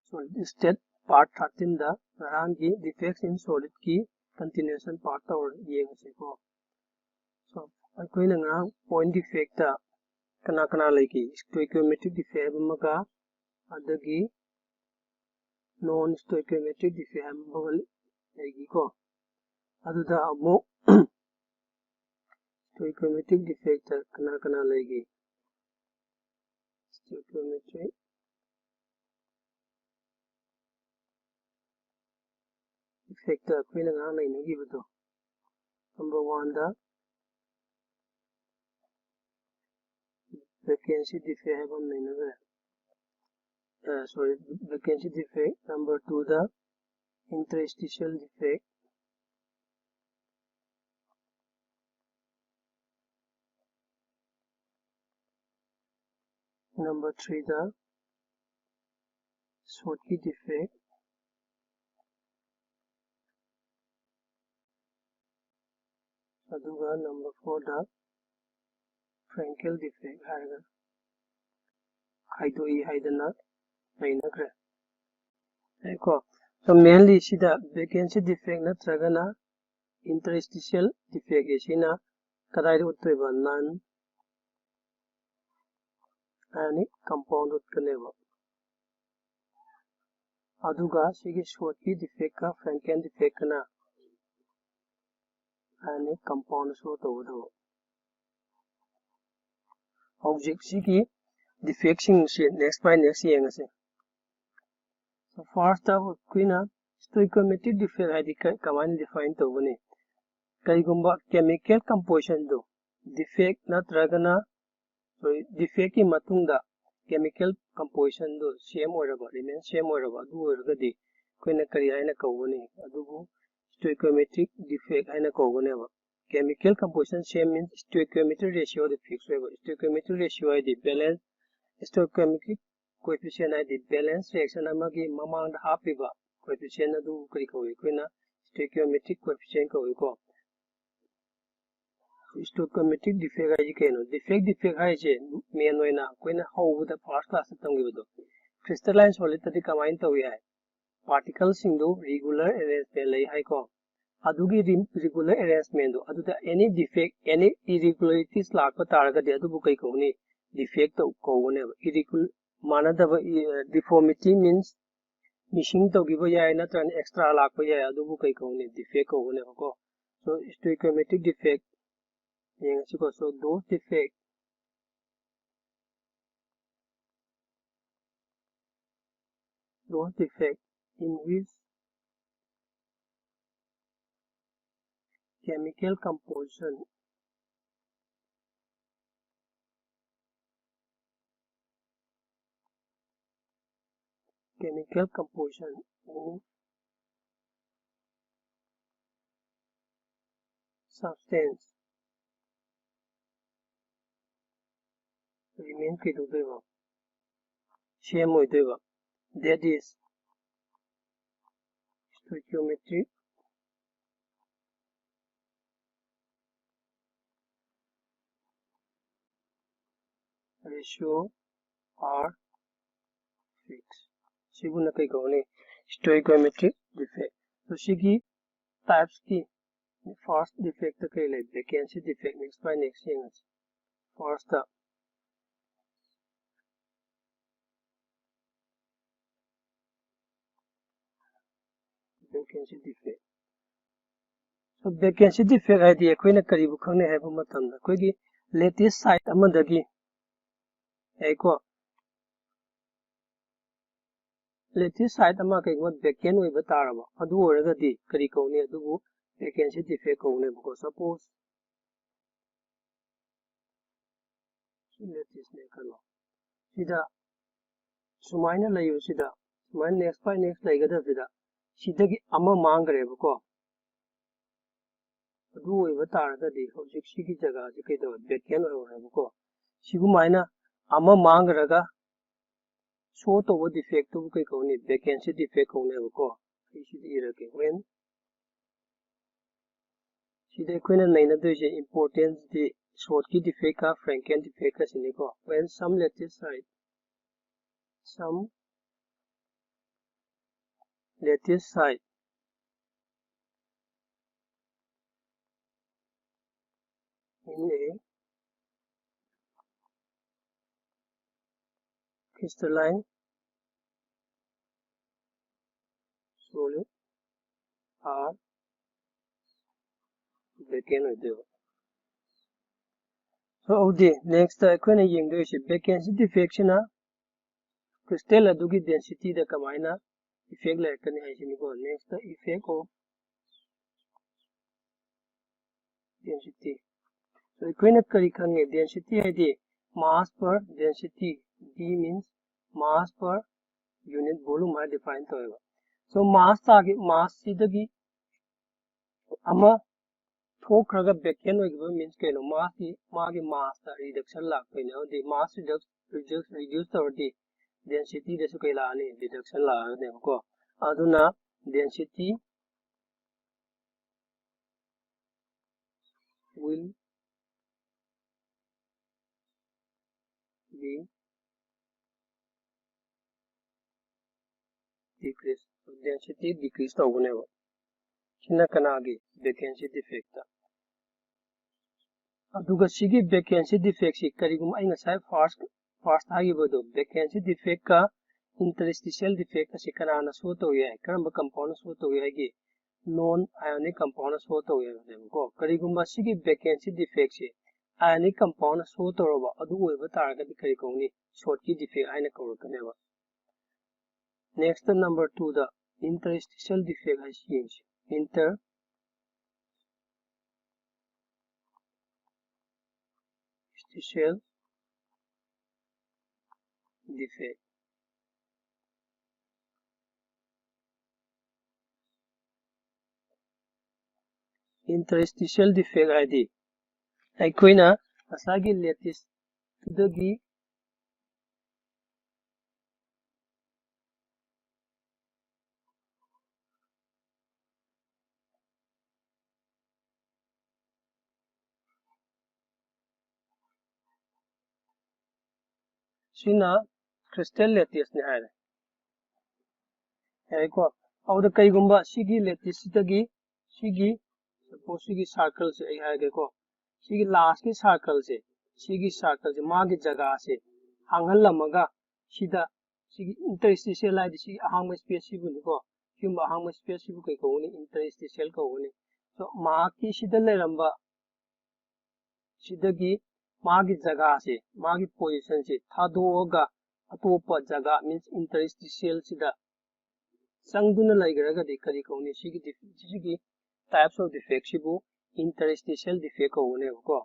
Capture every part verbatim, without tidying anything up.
solid state part thirteen ꯗ ꯉꯔꯥꯡꯒꯤ defects in solid ꯀꯤ continuation part ꯇꯧꯔ ꯌꯦꯡꯉꯁꯤꯀꯣ꯫ So ꯑꯩꯈꯣꯏꯅ ꯉꯔꯥꯡ point defect ꯀꯅꯥ ꯀꯅꯥ ꯂꯩꯒꯦ? Stoichiometric defect ꯍꯥꯏꯕ ꯑꯃꯒ, ꯑꯗꯒꯤ non stoichiometric defect ꯍꯥꯏꯕ ꯑꯃꯒ ꯂꯩꯈꯤꯀꯣ꯫ ꯑꯗꯨꯗ ꯑꯃꯨꯛ stoichiometric defect ꯀꯅꯥ ꯀꯅꯥ ꯂꯩꯒꯦ? Stoichiometric defect ꯑꯩꯈꯣꯏꯅ ꯉꯔꯥꯡ ꯅꯩꯅꯈꯤꯕꯗꯣ, number one ꯗ vacancy defect ꯍꯥꯏꯕ ꯑꯃ ꯅꯩꯅꯈ꯭ꯔꯦ꯫ ꯑ, sorry, vacancy defect꯫ Number two ꯗ interstitial defect꯫ Number three ꯗ short key defect꯫ ꯑꯗꯨꯒ number four ꯗ Frankel defect ꯍꯥꯏꯔꯒ ꯈꯥꯏꯗꯣꯛꯏ ꯍꯥꯏꯗꯅ ꯅꯩꯅꯈ꯭ꯔꯦ꯫ ꯀꯣ꯫ So mainly ꯁꯤꯗ vacancy defect ꯅꯠꯇ꯭ꯔꯒꯅ interstitial defect ꯑꯁꯤꯅ ꯀꯗꯥꯏꯗ ꯎꯠꯇꯣꯏꯕ? Non ionic compound ꯎꯠꯀꯅꯦꯕ꯫ ꯑꯗꯨꯒ ꯁꯤꯒꯤ short key defect ꯀ Frankel defect ꯀꯅ ionic compound show ꯇꯧꯒꯗꯕ꯫ ꯍꯧꯖꯤꯛ ꯁꯤꯒꯤ defect ꯁꯤꯡꯁꯤ next by next ꯌꯦꯡꯉꯁꯦ꯫ So first ꯇ ꯑꯩꯈꯣꯏꯅ stoichiometric defect ꯍꯥꯏꯗꯤ ꯀ-, ꯀꯃꯥꯏꯅ define ꯇꯧꯒꯅꯤ? ꯀꯔꯤꯒꯨꯝꯕ chemical composition ꯗꯨ defect ꯅꯠꯇ꯭ꯔꯒꯅ, sorry, defect ꯀꯤ ꯃꯇꯨꯡꯗ chemical composition ꯗꯨ same ꯑꯣꯏꯔꯕ, remain same ꯑꯣꯏꯔꯕ, ꯑꯗꯨ ꯑꯣꯏꯔꯒꯗꯤ ꯑꯩꯈꯣꯏꯅ ꯀꯔꯤ ꯍꯥꯏꯅ ꯀꯧꯒꯅꯤ? ꯑꯗꯨꯕꯨ stoichiometric defect ꯍꯥꯏꯅ ꯀꯧꯒꯅꯦꯕ꯫ Chemical composition same means stoichiometric ratio defect ꯑꯣꯏꯕ꯫ Stoichiometric ratio ꯍꯥꯏꯗꯤ balance, stoichiometric coefficient ꯍꯥꯏꯗꯤ balance reaction ꯑꯃꯒꯤ ꯃꯃꯥꯡꯗ ꯍꯥꯞꯄꯤꯕ coefficient ꯑꯗꯨ ꯀꯔꯤ ꯀꯧꯏ? ꯑꯩꯈꯣꯏꯅ stoichiometric coefficient ꯀꯧꯏꯀꯣ꯫ Stoichiometric defect ꯍꯥꯏꯁꯤ ꯀꯩꯅꯣ? Defect, defect ꯍꯥꯏꯁꯦ main ꯑꯣꯏꯅ ꯑꯩꯈꯣꯏꯅ ꯍꯧꯕꯗ first class ꯇ ꯇꯝꯈꯤꯕꯗꯣ, Crystalline solid ꯇꯗꯤ ꯀꯃꯥꯏꯅ ꯇꯧꯏ ꯍꯥꯏ? Particle ꯁꯤꯡꯗꯨ regular arrangement ꯂꯩ ꯍꯥꯏꯀꯣ꯫ ꯑꯗꯨꯒꯤ ꯔꯤ-, regular arrangement ꯗꯣ, ꯑꯗꯨꯗ any defect, any irregularities ꯂꯥꯛꯄ ꯇꯥꯔꯒꯗꯤ ꯑꯗꯨꯕꯨ ꯀꯩ ꯀꯧꯅꯤ? Defect ꯇꯧ-, ꯀꯧꯒꯅꯦꯕ꯫ Irregular, ꯃꯥꯟꯅꯗꯕ, ꯏ-, deformity means missing ꯇꯧꯈꯤꯕ ꯌꯥꯏ, ꯅꯠꯇ꯭ꯔꯒꯅ extra ꯂꯥꯛꯄ ꯌꯥꯏ, ꯑꯗꯨꯕꯨ ꯀꯩ ꯀꯧꯅꯤ? Defect ꯀꯧꯒꯅꯦꯕꯀꯣ꯫ So, stoichiometric defect ꯌꯦꯡꯉꯁꯤꯀꯣ꯫ So, those defect, those defect in which chemical composition, chemical composition of substance remain ꯀꯩꯗꯧꯗꯣꯏꯕ? Same ꯑꯣꯏꯗꯣꯏꯕ꯫ That is, stoichiometric ratio are fixed. ꯁꯤꯕꯨꯅ ꯀꯩ ꯀꯧꯅꯤ? Stoichiometric defect꯫ ꯑꯗꯣ ꯁꯤꯒꯤ types ꯀꯤ first defect ꯇ ꯀꯩ ꯂꯩ? Vacancy defect꯫ Next by next ꯌꯦꯡꯉꯁꯤ꯫ First ꯇ vacancy defect꯫ So, vacancy defect ꯍꯥꯏꯗꯤ ꯑꯩꯈꯣꯏꯅ ꯀꯔꯤꯕꯨ ꯈꯪꯅꯩ ꯍꯥꯏꯕ ꯃꯇꯝꯗ, ꯑꯩꯈꯣꯏꯒꯤ lattice side ꯑꯃꯗꯒꯤ, ꯌꯥꯏꯀꯣ, lattice side ꯑꯃ ꯀꯩꯒꯨꯝꯕ vacant ꯑꯣꯏꯕ ꯇꯥꯔꯕ, ꯑꯗꯨ ꯑꯣꯏꯔꯒꯗꯤ ꯀꯔꯤ ꯀꯧꯅꯤ? ꯑꯗꯨꯕꯨ vacancy defect ꯀꯧꯅꯦꯕꯀꯣ꯫ Suppose ꯁꯤ lattice ꯅꯦ ꯈꯜꯂꯣ꯫ ꯁꯤꯗ ꯁꯨꯃꯥꯏꯅ ꯂꯩꯕꯁꯤꯗ, ꯁꯨꯃꯥꯏꯅ next by next ꯂꯩꯒꯗꯕꯁꯤꯗ, ꯁꯤꯗꯒꯤ ꯑꯃ ꯃꯥꯡꯈ꯭ꯔꯦꯕꯀꯣ꯫ ꯑꯗꯨ ꯑꯣꯏꯕ ꯇꯥꯔꯒꯗꯤ ꯍꯧꯖꯤꯛ ꯁꯤꯒꯤ ꯖꯒꯥꯁꯤ ꯀꯩꯗꯧꯔꯦ? Vacant ꯑꯣꯏꯍꯧꯔꯦꯕꯀꯣ꯫ ꯁꯤꯒꯨꯃꯥꯏꯅ ꯑꯃ ꯃꯥꯡꯈ꯭ꯔꯒ show ꯇꯧꯕ defect ꯇꯨꯕꯨ ꯀꯩ ꯀꯧꯅꯤ? Vacancy defect ꯀꯧꯅꯦꯕꯀꯣ꯫ ꯑꯩ ꯁꯤꯗ ꯏꯔꯒꯦ꯫ When ꯁꯤꯗ ꯑꯩꯈꯣꯏꯅ ꯅꯩꯅꯗꯣꯏꯁꯦ importance ꯗꯤ short ꯀꯤ defect ꯀ Franken defect ꯀ ꯁꯤꯅꯤꯀꯣ꯫ When some lattice side, some lattice side in a crystalline solid are vacant ꯑꯣꯏꯗꯣꯏꯕ꯫ So ꯑꯗꯨꯗꯤ next ꯑꯩꯈꯣꯏꯅ ꯌꯦꯡꯗꯣꯏꯁꯦ vacancy defect ꯁꯤꯅ crystal ꯑꯗꯨꯒꯤ density ꯗ ꯀꯃꯥꯏꯅ effect ꯂꯩꯔꯛꯀꯅꯤ ꯍꯥꯏꯁꯤꯅꯤꯀꯣ꯫ Next effect of density꯫ So ꯑꯩꯈꯣꯏꯅ ꯀꯔꯤ ꯈꯪꯉꯦ? Density ꯍꯥꯏꯗꯤ mass per density, D means mass per unit volume ꯍꯥꯏꯅ define ꯇꯧꯋꯦꯕ꯫ So mass ꯇꯥꯒꯤ, mass ꯁꯤꯗꯒꯤ ꯑꯃ ꯊꯣꯛꯈ꯭ꯔꯒ vacant ꯑꯣꯏꯈꯤꯕ means ꯀꯩꯅꯣ? Mass ꯇꯤ ꯃꯥꯒꯤ mass ꯇ reduction ꯂꯥꯛꯇꯣꯏꯅꯦ꯫ ꯑꯗꯨꯗꯤ mass reduce, reduce, reduce ꯇꯧꯔꯗꯤ density ꯗꯁꯨ ꯀꯩ ꯂꯥꯛꯑꯅꯤ? Reduction ꯂꯥꯛꯑꯅꯦꯕꯀꯣ꯫ ꯑꯗꯨꯅ density will be decrease, density decrease ꯇꯧꯒꯅꯦꯕ꯫ ꯁꯤꯅ ꯀꯅꯥꯒꯤ? Vacancy defect ꯇ꯫ ꯑꯗꯨꯒ ꯁꯤꯒꯤ vacancy defect ꯁꯤ ꯀꯔꯤꯒꯨꯝꯕ ꯑꯩ ꯉꯁꯥꯏ first, first ꯍꯥꯏꯈꯤꯕꯗꯣ, vacancy defect ꯀ interstitial defect ꯑꯁꯤ ꯀꯅꯥꯅ show ꯇꯧꯏ ꯍꯥꯏ? ꯀꯔꯝꯕ compound ꯅ show ꯇꯧꯏ ꯍꯥꯏꯒꯦ? Non ionic compound ꯅ show ꯇꯧꯏ ꯍꯥꯏꯕꯅꯦꯕꯀꯣ꯫ ꯀꯔꯤꯒꯨꯝꯕ ꯁꯤꯒꯤ vacancy defect ꯁꯤ ionic compound ꯅ show ꯇꯧꯔꯕ ꯑꯗꯨ ꯑꯣꯏꯕ ꯇꯥꯔꯒꯗꯤ ꯀꯔꯤ ꯀꯧꯅꯤ? Schottky defect ꯍꯥꯏꯅ ꯀꯧꯔꯛꯀꯅꯦꯕ꯫ Next number two ꯗ interstitial defect ꯍꯥꯏꯁꯤ ꯌꯦꯡꯁꯤ꯫ Interstitial defect꯫ Interstitial defect ꯍꯥꯏꯗꯤ ꯑꯩꯈꯣꯏꯅ ꯉꯁꯥꯏꯒꯤ lattice ꯇꯨꯗꯒꯤ ꯁꯤꯅ crystal lattice ꯅꯤ ꯍꯥꯏꯔꯦ꯫ ꯌꯥꯏꯀꯣ? ꯑꯗꯨꯗ ꯀꯩꯒꯨꯝꯕ ꯁꯤꯒꯤ lattice ꯁꯤꯗꯒꯤ ꯁꯤꯒꯤ, suppose ꯁꯤꯒꯤ circle ꯁꯦ ꯑꯩ ꯍꯥꯏꯔꯒꯦꯀꯣ, ꯁꯤꯒꯤ last ꯀꯤ circle ꯁꯦ, ꯁꯤꯒꯤ circle ꯁꯦ, ꯃꯥꯒꯤ ꯖꯒꯥꯁꯦ ꯍꯥꯡꯍꯜꯂꯝꯃꯒ ꯁꯤꯗ ꯁꯤꯒꯤ interstitial ꯍꯥꯏꯗꯤ ꯁꯤꯒꯤ ꯑꯍꯥꯡꯕ space ꯁꯤꯕꯨꯅꯤꯀꯣ, ꯁꯤꯒꯨꯝꯕ ꯑꯍꯥꯡꯕ space ꯁꯤꯕꯨ ꯀꯩ ꯀꯧꯒꯅꯤ? Interstitial ꯀꯧꯒꯅꯤ꯫ So ꯃꯍꯥꯛꯀꯤ ꯁꯤꯗ ꯂꯩꯔꯝꯕ ꯁꯤꯗꯒꯤ ꯃꯥꯒꯤ ꯖꯒꯥꯁꯦ, ꯃꯥꯒꯤ position ꯁꯦ ꯊꯥꯗꯣꯛꯑꯒ ꯑꯇꯣꯞꯄ ꯖꯒꯥ, means interstitial ꯁꯤꯗ ꯆꯪꯗꯨꯅ ꯂꯩꯈ꯭ꯔꯒꯗꯤ ꯀꯔꯤ ꯀꯧꯅꯤ? ꯁꯤꯒꯤ def-, ꯁꯤꯒꯤ types of defect ꯁꯤꯕꯨ interstitial defect ꯀꯧꯕꯅꯦꯕꯀꯣ꯫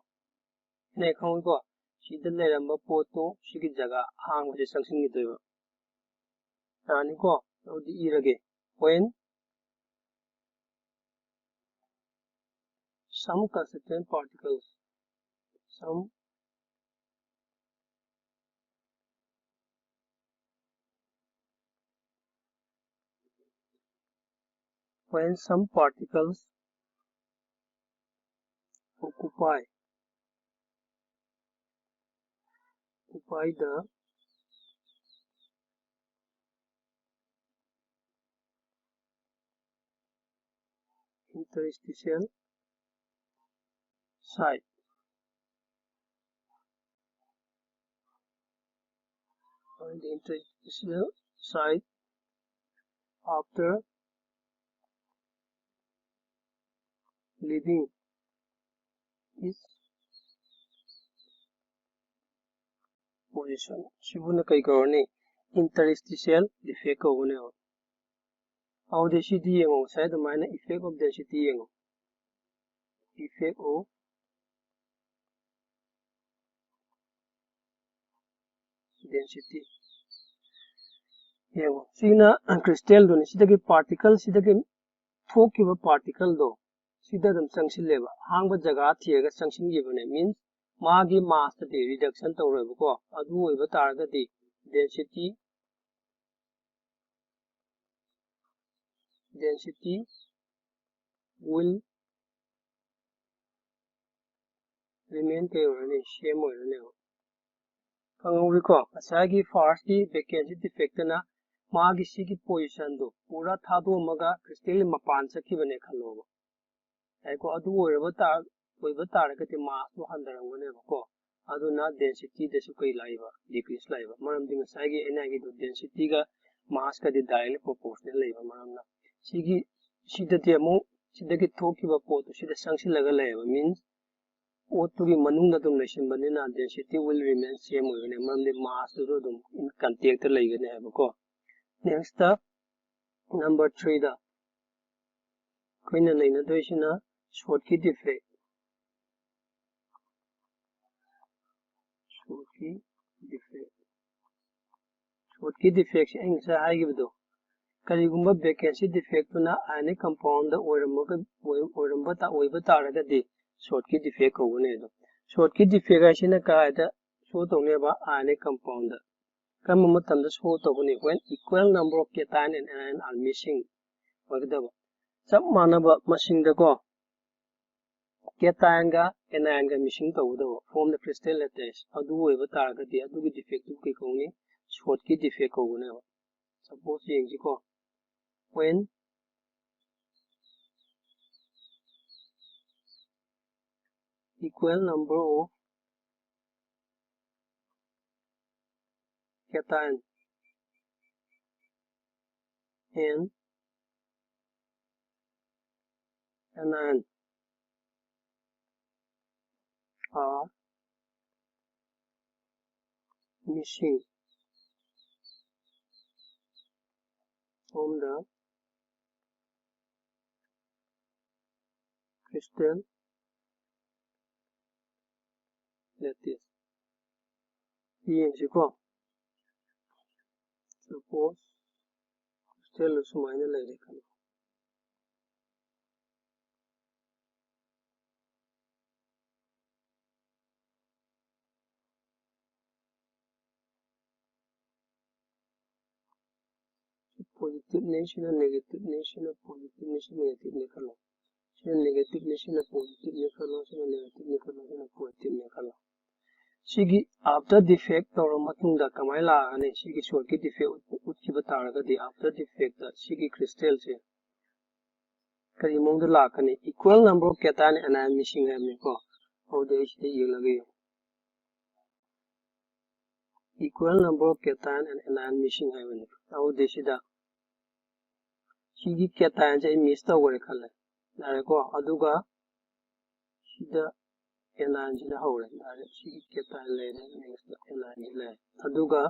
ꯅꯦ ꯈꯪꯉꯨꯀꯣ, ꯁꯤꯗ ꯂꯩꯔꯝꯕ ꯄꯣꯠꯇꯣ ꯁꯤꯒꯤ ꯖꯒꯥ ꯑꯍꯥꯡꯕꯁꯦ ꯆꯪꯁꯤꯟꯈꯤꯗꯣꯏꯕ꯫ ꯌꯥꯅꯤꯀꯣ? ꯑꯗꯨꯗꯤ ꯏꯔꯒꯦ꯫ When some constituent particles, some when some particles occupy occupy the interstitial side. Find the interstitial side after leaving its position. ꯁꯤꯕꯨꯅ ꯀꯩ ꯀꯧꯔꯅꯤ? Interstitial defect ꯀꯧꯒꯅꯦꯕ꯫ ꯑꯗꯨꯗꯤ ꯁꯤꯗꯤ ꯌꯦꯡꯉꯣ, ꯉꯁꯥꯏ ꯑꯗꯨꯃꯥꯏꯅ effect of density ꯌꯦꯡꯉꯣ, effect of density ꯌꯦꯡꯉꯣ, ꯁꯤꯅ crystal ꯗꯨꯅꯤ꯫ ꯁꯤꯗꯒꯤ particle, ꯁꯤꯗꯒꯤ ꯊꯣꯛꯈꯤꯕ particle ꯗꯣ ꯁꯤꯗ ꯑꯗꯨꯝ ꯆꯪꯁꯤꯜꯂꯦꯕ, ꯑꯍꯥꯡꯕ ꯖꯒꯥ ꯊꯤꯔꯒ ꯆꯪꯁꯤꯟꯈꯤꯕꯅꯦ꯫ Means ꯃꯥꯒꯤ mass ꯇꯗꯤ reduction ꯇꯧꯔꯣꯏꯕꯀꯣ꯫ ꯑꯗꯨ ꯑꯣꯏꯕ ꯇꯥꯔꯒꯗꯤ density density will remain ꯀꯩ ꯑꯣꯏꯔꯅꯤ? Same ꯑꯣꯏꯔꯅꯦꯕ꯫ ꯈꯪꯍꯧꯋꯤꯀꯣ? ꯉꯁꯥꯏꯒꯤ first ꯀꯤ vacancy defect ꯇꯨꯅ ꯃꯥꯒꯤ ꯁꯤꯒꯤ position ꯗꯣ ꯄꯨꯔꯥ ꯊꯥꯗꯣꯛꯑꯝꯃꯒ crystal ꯃꯄꯥꯟ ꯆꯠꯈꯤꯕꯅꯦ ꯈꯜꯂꯣꯕ꯫ ꯌꯥꯏꯀꯣ? ꯑꯗꯨ ꯑꯣꯏꯔꯕ ꯇꯥ-, ꯑꯣꯏꯕ ꯇꯥꯔꯒꯗꯤ mass ꯇꯣ ꯍꯟꯊꯔꯝꯒꯅꯦꯕꯀꯣ꯫ ꯑꯗꯨꯅ density ꯗꯁꯨ ꯀꯩ ꯂꯥꯛꯏꯕ? Decrease ꯂꯥꯛꯏꯕ꯫ ꯃꯔꯝꯗꯤ ꯉꯁꯥꯏꯒꯤ ꯑꯩꯅ ꯍꯥꯏꯒꯤꯗꯣ density ꯒ mass ꯀꯗꯤ directly proportional ꯂꯩꯕ ꯃꯔꯝꯅ꯫ ꯁꯤꯒꯤ, ꯁꯤꯗꯗꯤ ꯑꯃꯨꯛ ꯁꯤꯗꯒꯤ ꯊꯣꯛꯈꯤꯕ ꯄꯣꯠꯇꯨ ꯁꯤꯗ ꯆꯪꯁꯤꯜꯂꯒ ꯂꯩꯌꯦꯕ꯫ Means ꯄꯣꯠꯇꯨꯒꯤ ꯃꯅꯨꯡꯗ ꯑꯗꯨꯝ ꯂꯩꯁꯤꯟꯕꯅꯤꯅ density will remain same ꯑꯣꯏꯒꯅꯤ, ꯃꯔꯝꯗꯤ mass ꯇꯨꯁꯨ ꯑꯗꯨꯝ in contact ꯇ ꯂꯩꯒꯅꯤ ꯍꯥꯏꯕꯀꯣ꯫ Next ꯇ number three ꯗ ꯑꯩꯈꯣꯏꯅ ꯅꯩꯅꯗꯣꯏꯁꯤꯅ short ꯀꯤ defect꯫ Short ꯀꯤ defect꯫ Short ꯀꯤ defect ꯁꯦ ꯑꯩ ꯉꯁꯥꯏ ꯍꯥꯏꯈꯤꯕꯗꯣ, ꯀꯔꯤꯒꯨꯝꯕ vacancy defect ꯇꯨꯅ ionic compound ꯑꯣꯏꯔꯝꯃꯒ, ꯑꯣꯏ-, ꯑꯣꯏꯔꯝꯕ ꯇꯥ-, ꯑꯣꯏꯕ ꯇꯥꯔꯒꯗꯤ short ꯀꯤ defect ꯀꯧꯒꯅꯤ ꯑꯗꯣ꯫ Short ꯀꯤ defect ꯍꯥꯏꯁꯤꯅ ꯀꯗꯥꯏꯗ show ꯇꯧꯅꯦꯕ? Ionic compound꯫ ꯀꯔꯝꯕ ꯃꯇꯝꯗ show ꯇꯧꯒꯅꯤ? When equal number of cation and anion are missing ꯑꯣꯏꯒꯗꯕ꯫ ꯆꯞ ꯃꯥꯟꯅꯕ ꯃꯁꯤꯡꯗꯀꯣ, cation ꯒ anion ꯒ missing ꯇꯧꯒꯗꯕ, form the crystal lattice꯫ ꯑꯗꯨ ꯑꯣꯏꯕ ꯇꯥꯔꯒꯗꯤ ꯑꯗꯨꯒꯤ defect ꯇꯨ ꯀꯩ ꯀꯧꯅꯤ? Short ꯀꯤ defect ꯀꯧꯒꯅꯦꯕ꯫ Suppose ꯌꯦꯡꯁꯤꯀꯣ, when equal number of cation and anion are missing from the crystal lattice꯫ ꯌꯦꯡꯁꯤꯀꯣ꯫ Suppose crystal ꯁꯨꯃꯥꯏꯅ ꯂꯩꯔꯦ ꯈꯜꯂꯣ꯫ Positive ꯅꯤ, ꯁꯤꯅ negative ꯅꯤ, ꯁꯤꯅ positive ꯅꯤ, ꯁꯤꯅ negative ꯅꯤ ꯈꯜꯂꯣ꯫ ꯁꯤꯅ negative ꯅꯤ, ꯁꯤꯅ positive ꯅꯤ ꯈꯜꯂꯣ, ꯁꯤꯅ negative ꯅꯤ ꯈꯜꯂꯣ, ꯁꯤꯅ positive ꯅꯤ ꯈꯜꯂꯣ꯫ ꯁꯤꯒꯤ after defect ꯇꯧꯔ ꯃꯇꯨꯡꯗ ꯀꯃꯥꯏꯅ ꯂꯥꯛꯀꯅꯤ? ꯁꯤꯒꯤ short ꯀꯤ defect ꯎꯠ-, ꯎꯠꯈꯤꯕ ꯇꯥꯔꯒꯗꯤ, after defect ꯇ ꯁꯤꯒꯤ crystal ꯁꯦ ꯀꯔꯤ ꯃꯑꯣꯡꯗ ꯂꯥꯛꯀꯅꯤ? Equal number of cation and anion missing ꯍꯥꯏꯕꯅꯤꯀꯣ꯫ ꯑꯗꯨꯗꯤ ꯑꯩ ꯁꯤꯗ ꯌꯦꯡꯂꯒ ꯌꯦꯡꯉꯨ꯫ Equal number of cation and anion missing ꯍꯥꯏꯕꯅꯤ꯫ ꯑꯗꯨꯗꯤ ꯁꯤꯗ ꯁꯤꯒꯤ cation ꯁꯦ ꯑꯩ miss ꯇꯧꯈ꯭ꯔꯦ ꯈꯜꯂꯦ꯫ ꯌꯥꯔꯦꯀꯣ? ꯑꯗꯨꯒ ꯁꯤꯗ anion ꯁꯤꯗ ꯍꯧꯔꯦ꯫ ꯌꯥꯔꯦ, ꯁꯤꯒꯤ cation ꯂꯩꯔꯦ, next anion ꯁꯤ ꯂꯩꯔꯦ꯫ ꯑꯗꯨꯒ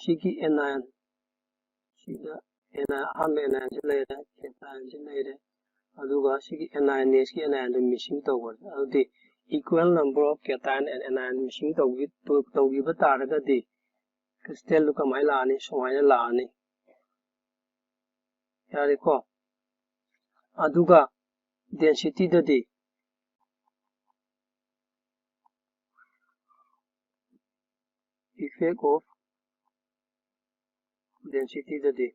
ꯁꯤꯒꯤ anion, ꯁꯤꯗ anion, ꯑꯍꯥꯟꯕ anion ꯁꯤ ꯂꯩꯔꯦ, cation ꯁꯤ ꯂꯩꯔꯦ꯫ ꯑꯗꯨꯒ ꯁꯤꯒꯤ anion, next ꯀꯤ anion ꯗꯣ missing ꯇꯧꯈ꯭ꯔꯦ꯫ ꯑꯗꯨꯗꯤ equal number of cation and anion missing ꯇꯧꯈꯤ-, ꯇꯧꯈꯤꯕ ꯇꯥꯔꯒꯗꯤ crystal ꯗꯨ ꯀꯃꯥꯏꯅ ꯂꯥꯛꯑꯅꯤ? ꯁꯨꯃꯥꯏꯅ ꯂꯥꯛꯑꯅꯤ꯫ ꯌꯥꯔꯦꯀꯣ? ꯑꯗꯨꯒ density ꯗꯗꯤ effect of density ꯗꯗꯤ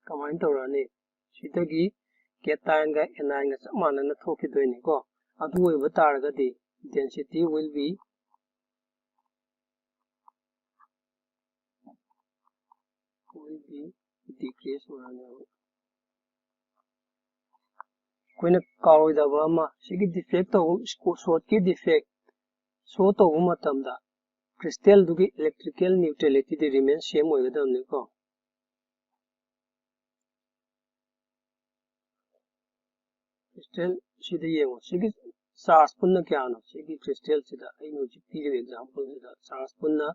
ꯀꯃꯥꯏꯅ ꯇꯧꯔꯛꯑꯅꯤ? ꯁꯤꯗꯒꯤ cation ꯒ anion ꯒ ꯆꯞ ꯃꯥꯟꯅꯅ ꯊꯣꯛꯈꯤꯗꯣꯏꯅꯤꯀꯣ꯫ ꯑꯗꯨ ꯑꯣꯏꯕ ꯇꯥꯔꯒꯗꯤ density will be, will be decrease ꯑꯣꯏꯔꯅꯦꯕ꯫ ꯑꯩꯈꯣꯏꯅ ꯀꯥꯎꯔꯣꯏꯗꯕ ꯑꯃ, ꯁꯤꯒꯤ defect ꯇꯧꯕ, short ꯀꯤ defect show ꯇꯧꯕ ꯃꯇꯝꯗ crystal ꯗꯨꯒꯤ electrical neutrality ꯗꯤ remain same ꯑꯣꯏꯒꯗꯕꯅꯤꯀꯣ꯫ Crystal ꯁꯤꯗ ꯌꯦꯡꯉꯣ, ꯁꯤꯒꯤ charge ꯄꯨꯟꯅ ꯀꯌꯥꯅꯣ? ꯁꯤꯒꯤ crystal ꯁꯤꯗ ꯑꯩꯅ ꯍꯧꯖꯤꯛ ꯄꯤꯔꯤꯕ example ꯁꯤꯗ charge ꯄꯨꯟꯅ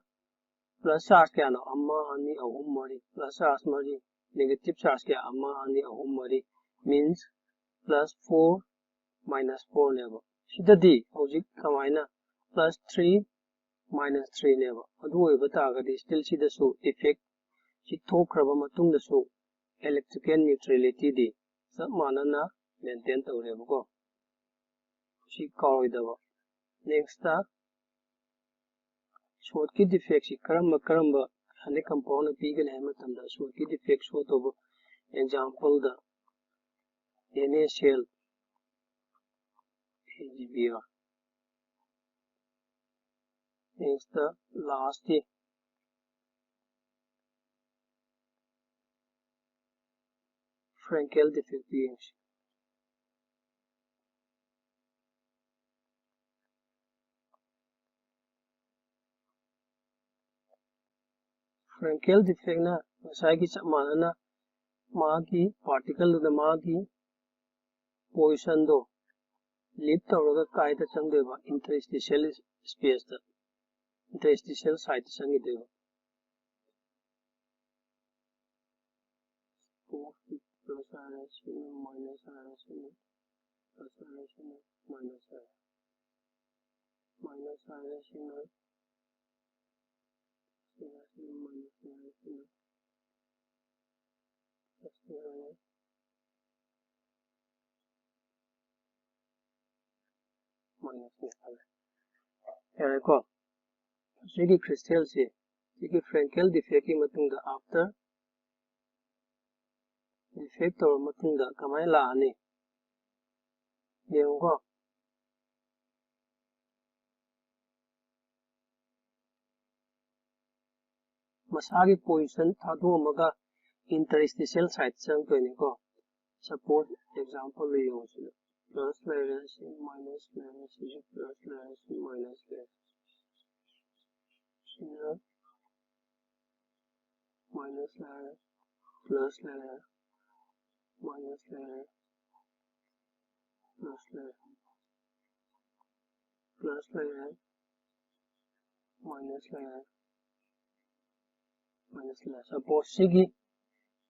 plus charge ꯀꯌꯥꯅꯣ? ꯑꯃ, ꯑꯅꯤ, ꯑꯍꯨꯝ, ꯃꯔꯤ꯫ Plus charge ꯃꯔꯤ, negative charge ꯀꯌꯥ? ꯑꯃ, ꯑꯅꯤ, ꯑꯍꯨꯝ, ꯃꯔꯤ, means plus four minus four ꯅꯦꯕ꯫ ꯁꯤꯗꯗꯤ ꯍꯧꯖꯤꯛ ꯀꯃꯥꯏꯅ plus three minus three ꯅꯦꯕ꯫ ꯑꯗꯨ ꯑꯣꯏꯕ ꯇꯥꯔꯒꯗꯤ still ꯁꯤꯗꯁꯨ effect ꯁꯤ ꯊꯣꯛꯈ꯭ꯔꯕ ꯃꯇꯨꯡꯗꯁꯨ electrical neutrality ꯗꯤ ꯆꯞ ꯃꯥꯟꯅꯅ maintain ꯇꯧꯔꯦꯕꯀꯣ꯫ ꯁꯤ ꯀꯥꯎꯔꯣꯏꯗꯕ꯫ Next ꯇ short ꯀꯤ defect ꯁꯤ ꯀꯔꯝꯕ ꯀꯔꯝꯕ ionic compound ꯅ ꯄꯤꯒꯅꯤ ꯍꯥꯏꯕ ꯃꯇꯝꯗ, short ꯀꯤ defect show ꯇꯧꯕ example ꯗ NaCl, AgBr, Next, last ꯀꯤ Frankel defect ꯇꯨ ꯌꯦꯡꯁꯤ꯫ Frankel defect ꯅ ꯉꯁꯥꯏꯒꯤ ꯆꯞ ꯃꯥꯟꯅꯅ ꯃꯥꯒꯤ particle ꯗꯨꯅ ꯃꯥꯒꯤ position ꯗꯣ leave ꯇꯧꯔꯒ ꯀꯥꯏꯗ ꯆꯪꯗꯣꯏꯕ? Interstitial space ꯇ, interstitial site ꯇ ꯆꯪꯈꯤꯗꯣꯏꯕ꯫ Plus ꯍꯥꯏꯔꯁꯤꯅ, minus ꯍꯥꯏꯔꯁꯤꯅ, plus ꯍꯥꯏꯔꯁꯤꯅ, minus ꯍꯥꯏꯔꯦ꯫ Minus ꯍꯥꯏꯔꯁꯤꯅ, plus ꯍꯥꯏꯔꯁꯤꯅ, minus ꯍꯥꯏꯔꯁꯤꯅ, plus ꯍꯥꯏꯔꯦ꯫ Minus ꯅꯤ ꯈꯜꯂꯦ꯫ ꯌꯥꯔꯦꯀꯣ? ꯁꯤꯒꯤ crystal ꯁꯦ, ꯁꯤꯒꯤ Frankel defect ꯀꯤ ꯃꯇꯨꯡꯗ, after defect ꯇꯧꯔ ꯃꯇꯨꯡꯗ ꯀꯃꯥꯏꯅ ꯂꯥꯛꯑꯅꯤ? ꯌꯦꯡꯉꯨꯀꯣ꯫ ꯃꯁꯥꯒꯤ position ꯊꯥꯗꯣꯛꯑꯝꯃꯒ interstitial site ꯆꯪꯗꯣꯏꯅꯤꯀꯣ꯫ Suppose example ꯗ ꯌꯦꯡꯉꯨꯁꯤꯅ, plus ꯂꯩꯔꯦ, ꯁꯤ minus ꯂꯩꯔꯦ, ꯁꯤꯁꯨ plus ꯂꯩꯔꯦ, ꯁꯤ minus ꯂꯩꯔꯦ꯫ ꯁꯤꯅ minus ꯂꯩꯔꯦ, plus ꯂꯩꯔꯦ, minus ꯂꯩꯔꯦ, plus ꯂꯩꯔꯦ, plus ꯂꯩꯔꯦ, minus ꯂꯩꯔꯦ, minus ꯂꯩꯔꯦ꯫ Suppose ꯁꯤꯒꯤ,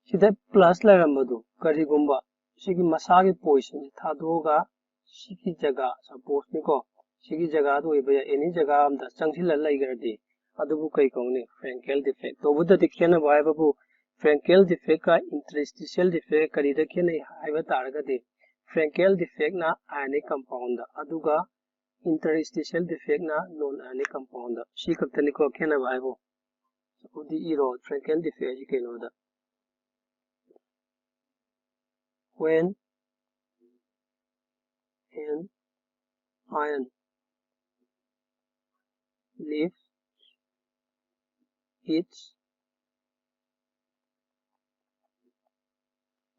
ꯁꯤꯗ plus ꯂꯩꯔꯝꯕꯗꯨ, ꯀꯔꯤꯒꯨꯝꯕ ꯁꯤꯒꯤ ꯃꯁꯥꯒꯤ position ꯁꯤ ꯊꯥꯗꯣꯛꯑꯒ ꯁꯤꯒꯤ ꯖꯒꯥ, suppose ꯅꯤꯀꯣ, ꯁꯤꯒꯤ ꯖꯒꯥꯗ ꯑꯣꯏꯕ ꯌꯥꯏ, any ꯖꯒꯥ ꯑꯝꯗ ꯆꯪꯁꯤꯜꯂ ꯂꯩꯈ꯭ꯔꯗꯤ, ꯑꯗꯨꯕꯨ ꯀꯩ ꯀꯧꯅꯤ? Frankel defect꯫ ꯇꯧꯕꯇꯗꯤ ꯈꯦꯠꯅꯕ ꯍꯥꯏꯕꯕꯨ, Frankel defect ꯀ interstitial defect ꯀꯔꯤꯗ ꯈꯦꯠꯅꯩ ꯍꯥꯏꯕ ꯇꯥꯔꯒꯗꯤ, Frankel defect ꯅ ionic compound ꯗ, ꯑꯗꯨꯒ interstitial defect ꯅ non ionic compound ꯗ꯫ ꯁꯤ ꯈꯛꯇꯅꯤꯀꯣ ꯈꯦꯠꯅꯕ ꯍꯥꯏꯕꯨ꯫ ꯑꯗꯨꯗꯤ ꯏꯔꯣ, Frankel defect ꯍꯥꯏꯁꯤ ꯀꯩꯅꯣꯗ꯫ When an ion leave its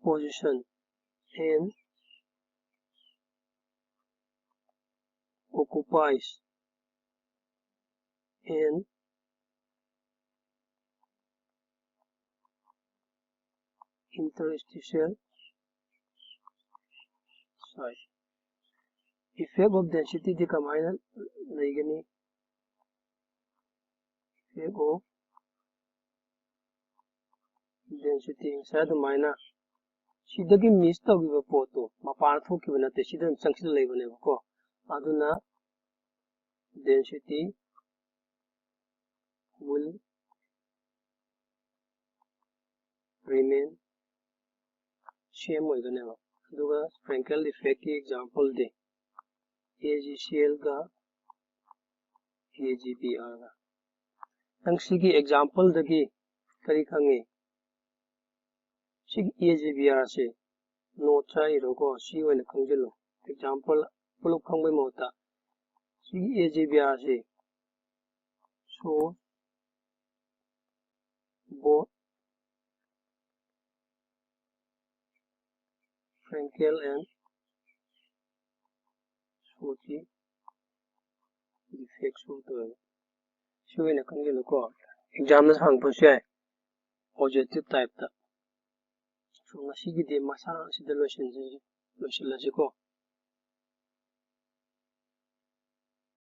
position and occupies an interstitial site. Effect of density ꯗꯤ ꯀꯃꯥꯏꯅ ꯂꯩꯒꯅꯤ? Effect of density ꯉꯁꯥꯏ ꯑꯗꯨꯃꯥꯏꯅ ꯁꯤꯗꯒꯤ miss ꯇꯧꯈꯤꯕ ꯄꯣꯠꯇꯣ ꯃꯄꯥꯟ ꯊꯣꯛꯈꯤꯕ ꯅꯠꯇꯦ, ꯁꯤꯗ ꯑꯗꯨꯝ ꯆꯪꯁꯤꯜꯂ ꯂꯩꯕꯅꯦꯕꯀꯣ꯫ ꯑꯗꯨꯅ density will remain same ꯑꯣꯏꯒꯅꯦꯕ꯫ ꯑꯗꯨꯒ Frankel effect ꯀꯤ example ꯗꯤ AgCl ꯒ AgBr ꯒ꯫ ꯅꯪ ꯁꯤꯒꯤ example ꯗꯒꯤ ꯀꯔꯤ ꯈꯪꯉꯤ? ꯁꯤꯒꯤ AgBr ꯁꯦ note ꯆꯥꯏꯔꯣꯀꯣ, ꯁꯤ ꯑꯣꯏꯅ ꯈꯪꯖꯤꯜꯂꯨ꯫ Example ꯄꯨꯂꯞ ꯈꯪꯕꯩ ꯃꯍꯨꯠꯇ ꯁꯤꯒꯤ AgBr say show both Frankel and Schütte effect show ꯇꯧꯋꯦꯕ꯫ ꯁꯤ ꯑꯣꯏꯅ ꯈꯪꯖꯤꯜꯂꯨꯀꯣ, exam ꯗ ꯍꯪꯉꯛꯄꯁꯨ ꯌꯥꯏ objective type ꯇ꯫ So ꯉꯁꯤꯒꯤꯗꯤ ꯃꯁꯥ ꯑꯁꯤꯗ ꯂꯣꯏꯁꯤꯟꯖ-, ꯂꯣꯏꯁꯤꯜꯂꯁꯤꯀꯣ꯫